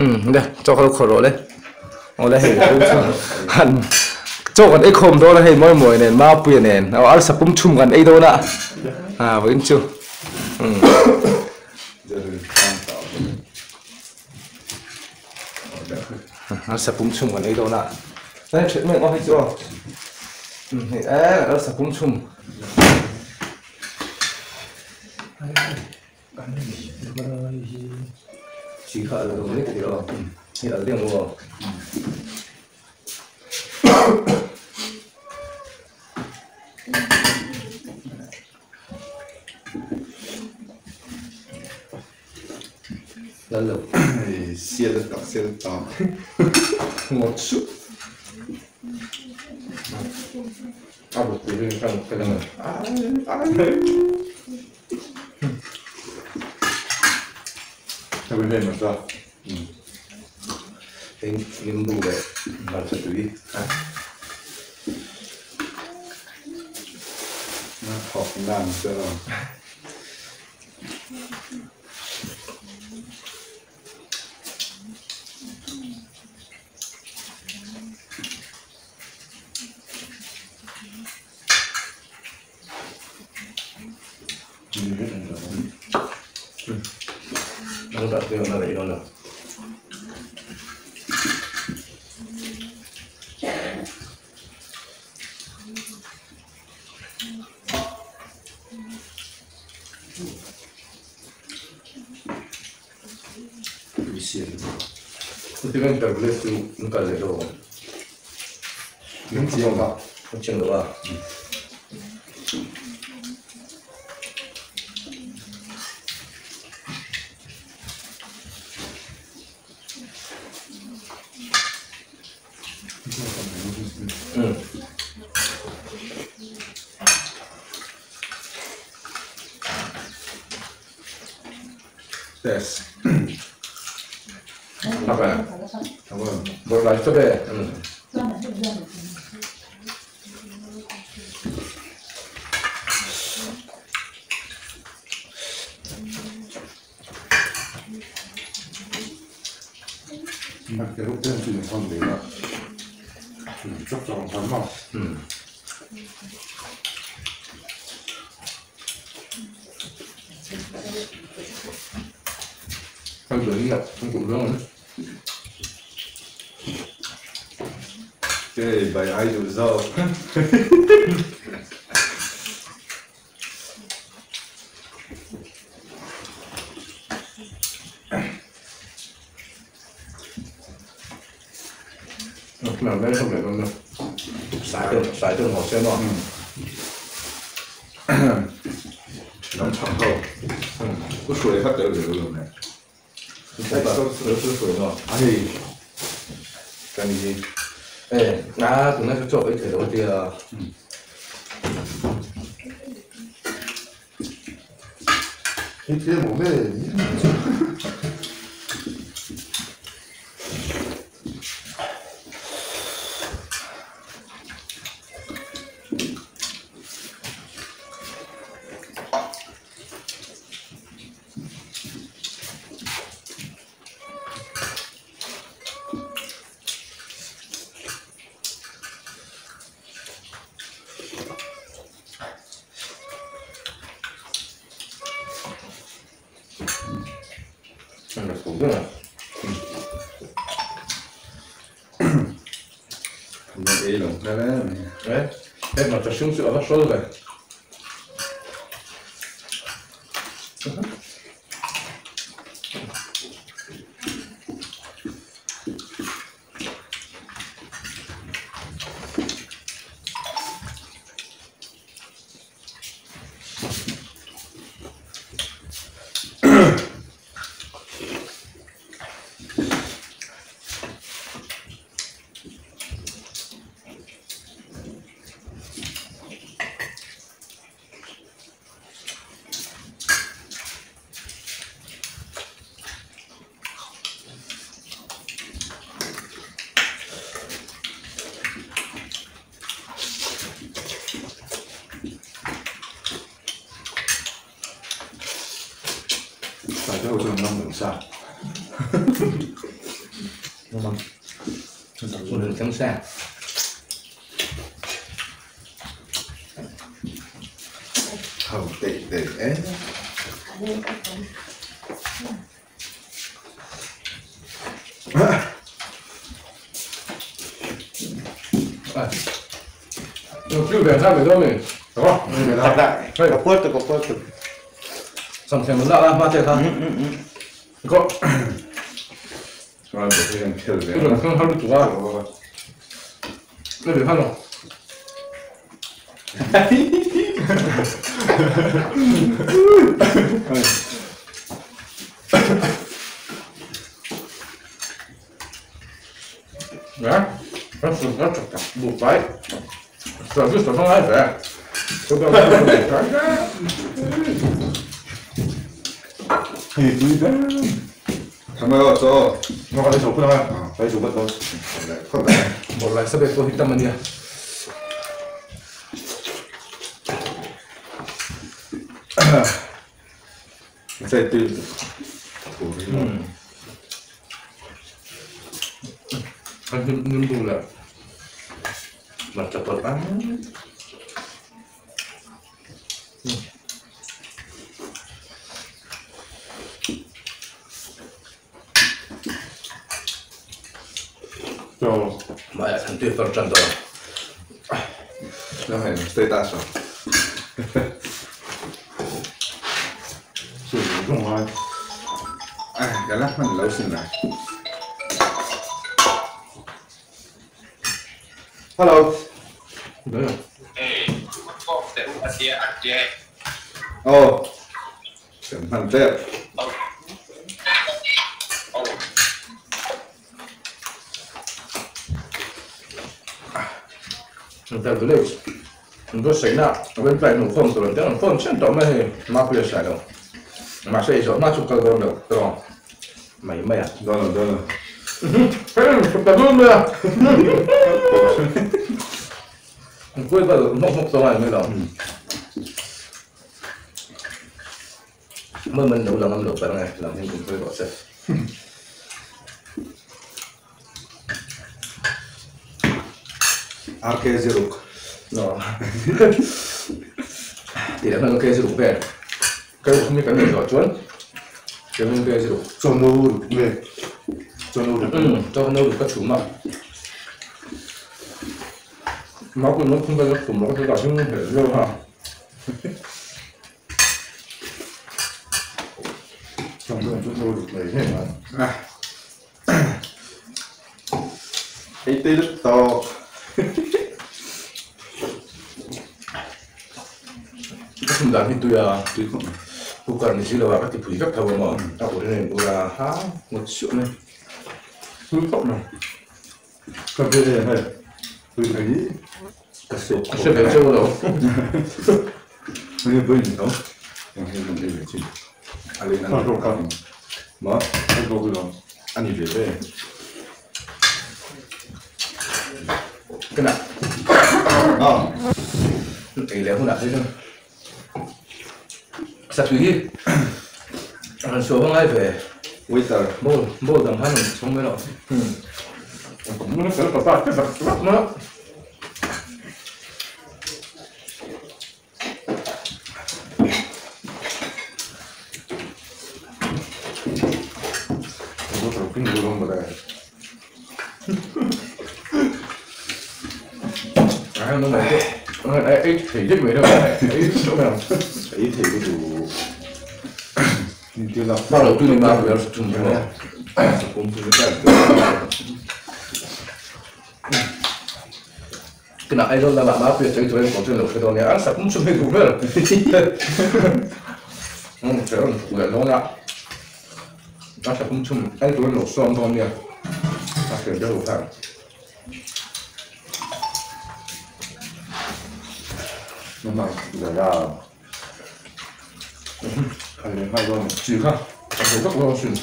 Le chaw kha lo khawrh rawh le. Aw le hei han chaw kan ei khawm dawn a hei mawi mawi nen Mapuia nen aw arsa pum chhum kan ei dawn a a vawiin chu umm. Arsa pum chhum kan ei dawn a hei ṭhet mai ang aw hei chu aw umm hei e arsa pum chhum. Chi kha a lo mai thei aw hei al deuh maw lal lo sial tak sial tam ngawt suh a bu turin ka fel ang Heng limbu leh hmarcha tui a thawk nan che lo. Yes. 아빠야. 뭘 맛있어 배. 응. 음. Cái bài ai dù sao. Làm đây không để con đâu. Sải tương ngọt xem ngon. Nóng chọn thôi. Có suối phát được rồi này. Có suối rồi. Ai. Cái gì? Ê, à, tụi nó cho cái thể đầu tiên. Cái thế mà mê. 大家好像啱唔晒。Hun thleng se. Ho teh teh e. 来，咱吃咱吃不白，这就说上来呗，这个嘿，对的。他们要走，我跟你说不能啊，来做不到，来，快来，我来设备多他们的。再对，嗯。 Anh bù là mặt chặt vật á. 就妈呀，对方战斗，那还最大手，是用啊。哎，原来很流行的。Hello。没有。哎，哦，怎么这？哦。 在 village，很多谁呢？我们在农村做，但农村现在没马不要晒了，马晒一手，马出高高的，对吧？没没啊？得了得了。嗯，大哥没啊？你过一个弄弄上来没了？慢慢揉两慢揉白来，两天准备好噻。 RK zero. No. Thì đã có cây zero về. Cây không biết cái này rõ chuẩn. Cái không cây zero. Cho nô được về. Cho nô được. Ừ, cho nô được các chú mà. Nó cũng nó không phải nó cũng nó cái là không thể đâu hả? Trong cái chỗ nô được lấy thế mà. À. Cái tí rất to. Không dám thì tôi à, tôi không. Tôi cần gì là các thì phí các thầu mà, tao ở đây này là há một triệu này, thứ cộng này. Cà phê này, tôi thấy cái số, cái số bé chưa đâu. Mình vừa nhìn đâu, em thấy mình đi về chứ. À lên ăn không? Mà, ăn đồ rồi. Ăn gì về về? Cái nào? À. Thì lấy không đạt thế chứ. Sắp thủy số không ai về waiter bố bố tầm hắn sống với nó cũng nó sẽ có ba cái vật lắm nó nó phải kinh nghiệm mà đây à nó này nó ấy thì rất mấy đâu ấy chỗ nào ấy thì cái đủ 对了，那老对你妈不要是中国，工资干的。cái nào ai đâu là bạn má bây giờ chơi tụi em có chơi lẩu cái đó này ăn sạch cũng chuẩn bị đủ rồi. Ừ, sẽ ăn đủ rồi đó nè. Ăn sạch cũng chuẩn, ăn tụi em lẩu xong thôi nè. Ăn kiểu cho đủ hàng. Nhưng mà giờ là hay hơn chỉ khác, ăn rất ngon xuyên.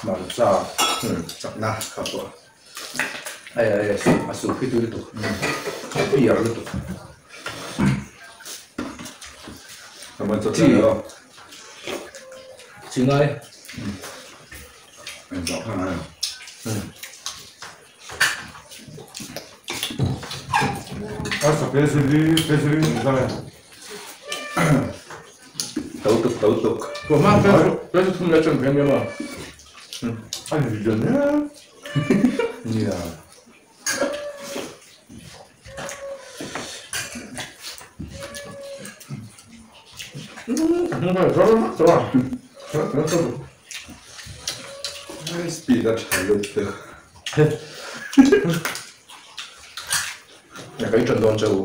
Mà sao? Chặt na, khá to. Ai ai ai, à sụp cái túi tục, bây giờ tục. Cảm ơn cho chị. Chị ngay. Anh rõ hàng này. 别吃驴，别吃驴，上来。都都都都。我妈别别是他们来挣钱的嘛。嗯，啊，女人呢？你啊。嗯，那走走吧，走走走。 Speed a tha lutuk. 可以转动这个。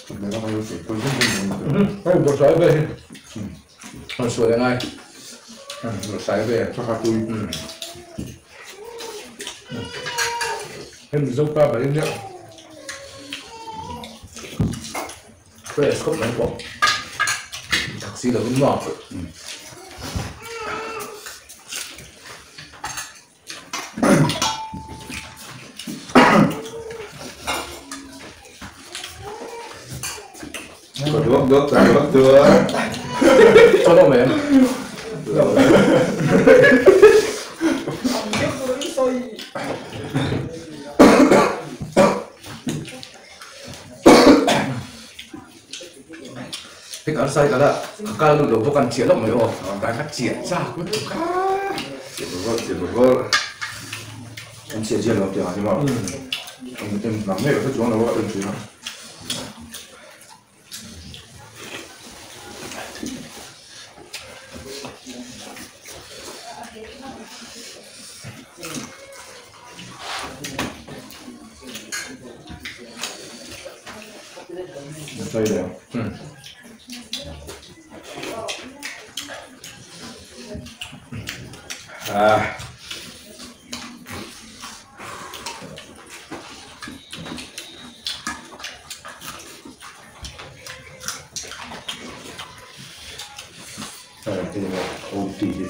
嗯，哎，多少杯？嗯，我说的爱，嗯，多少杯？这还贵。嗯。嗯，em dâu ba bảy nhá. Fresh khóc nóng bỏng. Thật sự là cũng ngọt. Còn đốt đốt đốt Cho đâu mẹ. Cái ăn say cái là cái lúc đầu có ăn chĩa lắm rồi, cái nó chĩa ra cũng được. Chĩa một ăn chĩa chĩa lắm thì nhưng mà em làm này cái chỗ nào em chĩa. Đây đều. À. Đây là cái ôm tỉ đi.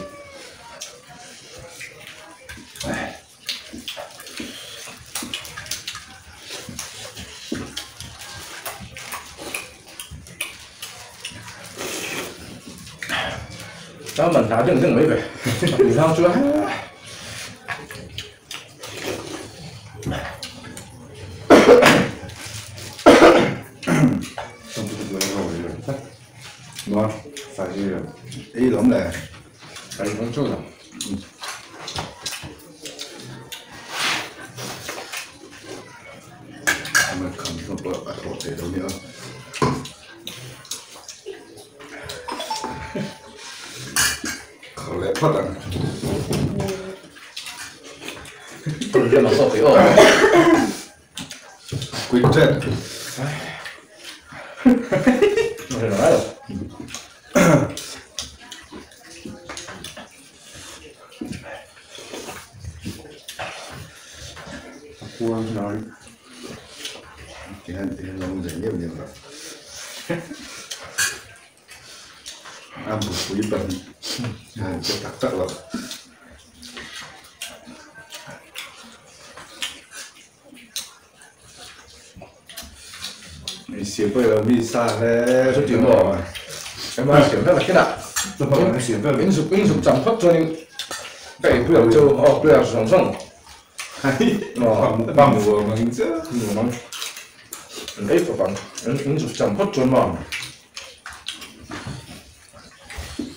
Đó mình thả đừng đừng mấy về. Vì sao chưa? Đó, phải gì rồi? Ý lắm nè. Phải không chưa rồi. Mà không có bữa ở hồ tế đâu nữa. Khó lẽ thoát à? Tôi lên mà sao thế ổn. Quýt chết. Nó phải nói rồi. Cua nói. Thì anh nó không dễ nhiều nhiều rồi. Ăn một quý bận. Cho tắc tắc rồi. Mi xếp bây mi xa thế. Số tiền bỏ. Em mà xếp là cái nào? Insu insu chẳng phát cho nên cái bây giờ cho ờ bây giờ sống sống. Ờ, bằng mùa mà hình chứ. Đấy phải bằng insu chẳng phát cho mà.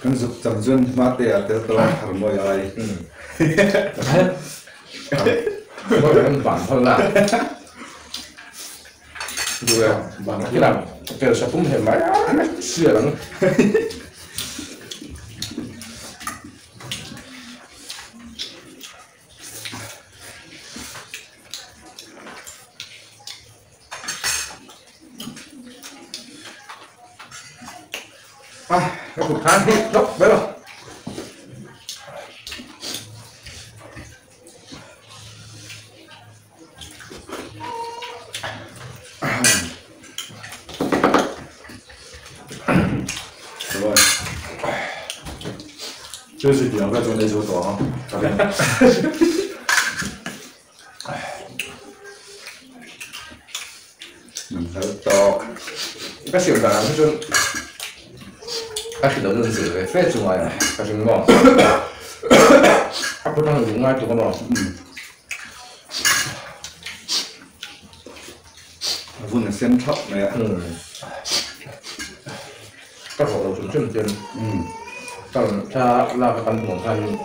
Kan zuk chang chun ma te a tel to har moi ai. Có em bản thân là. Rồi bản cái làm cái sẽ cũng hề máy xìa lắm. À, nó cũng than hết đó, đấy rồi. Rồi. 这是两个钟头就到啊，大概。 Mình thấy to. Cái xỉu là nó cho cái khi đó đơn giản về phết chúng mày cái chúng ngon. Áp đang dùng ngay tụi con. Vun a sen thap mai a. Ka hlawh lo hrim hrim chuan ka thla lak a kan hmuh ang khan heng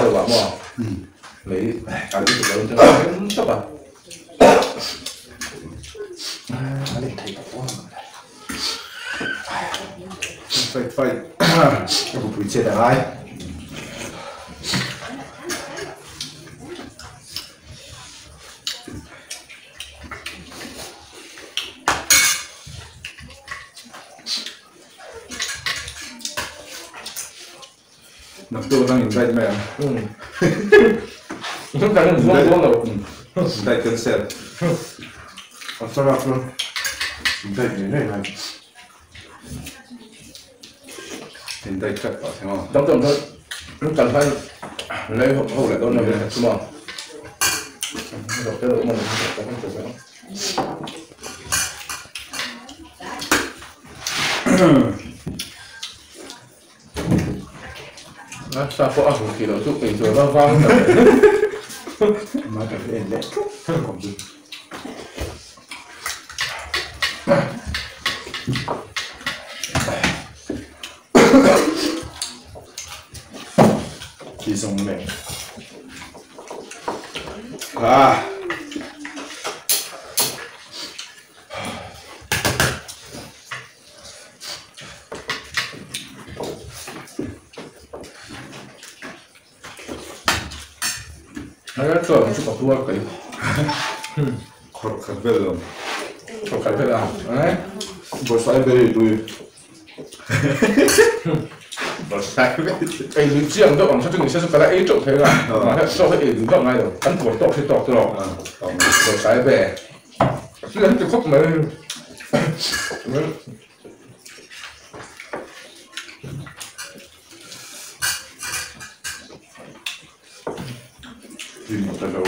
deuh ah maw mei a lutuk lo in chuan a rem tawp a. A let thei tak dawn ang. Fight fight. Ka bupui chet a ngai. Naktuk atang invite mai ang. Kan in zuang dawn lo. Invite cancel. A thlalak chu invite ngei ngei mai. Invite tlat pah theng aw. Dang dang khan kan khan lei ho leh dawn lo ve chuma. Doctor awm ang doctor kan che ang. A sa pawh a hmu thei lo chu ei tur a vang ta mai. Mai ka en leh tluk chu. Ti zawng nen. Ah. Hei chuan chu ka puar kai. Khawrh khat vel lo. Khawrh khat vel a. Eh. Bawrhsai berry tui. Bawrhsai berry. Ei lui chiang deuh ang kha chu ni se chu ka la ei teuh thei la. Mahse chaw hi ei duh vak ngai lo. Kan puar tawk hi tawk chu lo. Bawrhsai ve. Thil an ti khawp mai. Tin ta lo.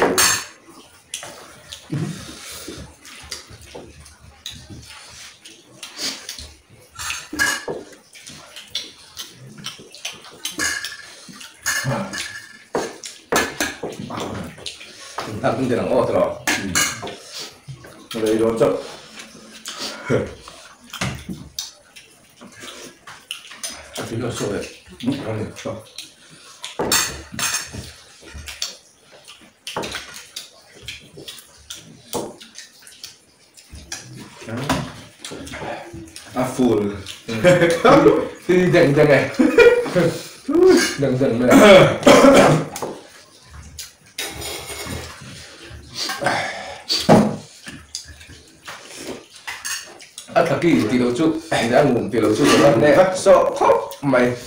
A kun te lang aw tawh. Rei dawn chauh. A tui lo saw e. A full. Ti deng deng e. Deng deng mai. A thaki tih loh chu a ngum tih loh chu ka hneh sawh khawp mai.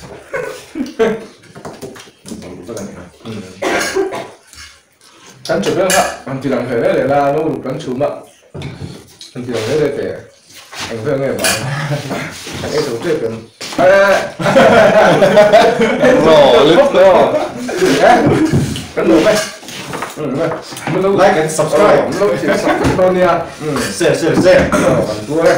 Kan chawp reng kha han ti lang hle leh la no ruk kan chhum a han ti lang hle leh teh eng vel nge vang kan ei zo tep em kan lo mai like and subscribe lo thil sak vek dawn nia share share share kan tuar e.